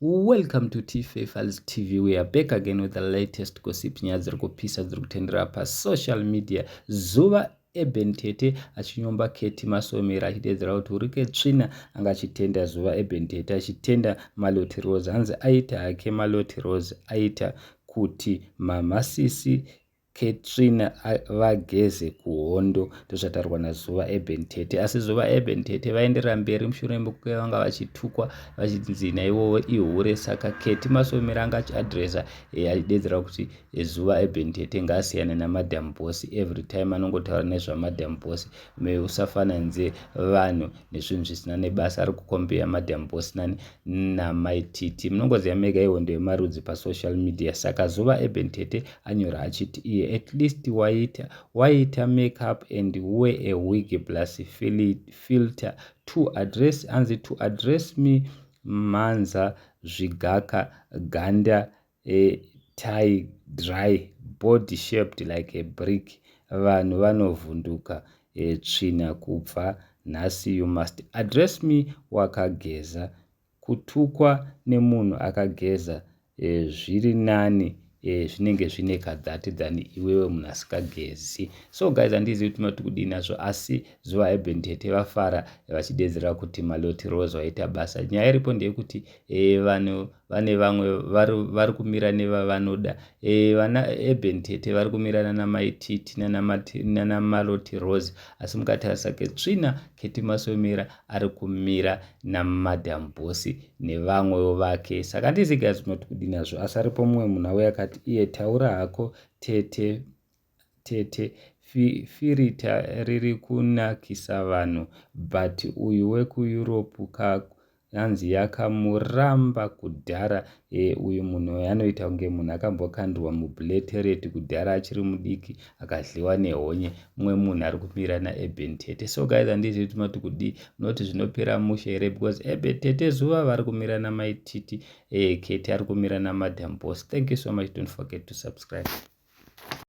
Welcome to Tfa Files TV. We are back again with the latest gossip, nyaya dziri kupisa dziri kutendera pasocial media. Zuva Eben Tete achinyomba Keti Masomera achidedzera kuti uri ketsvina, anga achitenda Zuva Eben Tete achitenda Maloti Rose, hanzi aita hake Maloti Rose aita kuti mhamha sisi ketsvina vageze kuhondo. Ndozvataurwa naZuva Eben Tete. Asi Zuva Eben Tete vaenderera mberi mushure mekunge vanga vachitukwa vachinzi naivowo ihure. Saka Keti Masomera anga achiadresa achidedzera kuti Zuva Eben Tete ngaasiyane naMadam Boss. Every time anongotaura nezvaMadam Boss, usafananidze vanhu nezvinhu zvisina nebasa. Ari kukombeya Madam Boss nani naMaititi. Munongoziva mega ihondo yemarudzi pasocial media. Saka Zuva Eben Tete anyora achiti iye at least waita makeup and wear a wig plus filter to address, anzi to address me, manza zvigaka ganda tie dry, body shaped like a brick. Vanhu vanovhunduka tsvina. Kubva nhasi you must address me wakageza. Kutukwa nemunhu akageza zviri nani, zvinenge zvine kadhati than iwewe munhu asikagezi. So guys, handizivi kuti mati kudii nazvo, asi Zuva Eben Tete vafara vachidedzera kuti Maloti Rose vaita basa. Nyaya iripo ndeyekuti vanhu vane vamwe vari kumira nevavanoda. Vana Eben Tete vari kumirana naMaititi nanaMaloti Rose, asi mukatarisa ketsvina Keti Masomera ari kumira naMadam Boss nevamwewo vake. Saka handizivi guys munoti kudii nazvo, asi aripo mumwe munhu auya akati iye, "Taura hako tete, tete firita riri kunakisa vanhu, but uyu wekuEurope hanzi yakamuramba kudhara." Uyu munhu anoita kunge munhu akambokandwa mubhuletereti kudhara achiri mudiki, akadliwa nehonye. Mumwe munhu ari kumira naEben Tete. So guys, handizivi kuti mati kudii. Munoti zvinopera mushe here? Because Eben Tete Zuva vari kumira naMaititi, Keti ari kumira naMadam Boss. Thank you so much. Don't forget to subscribe.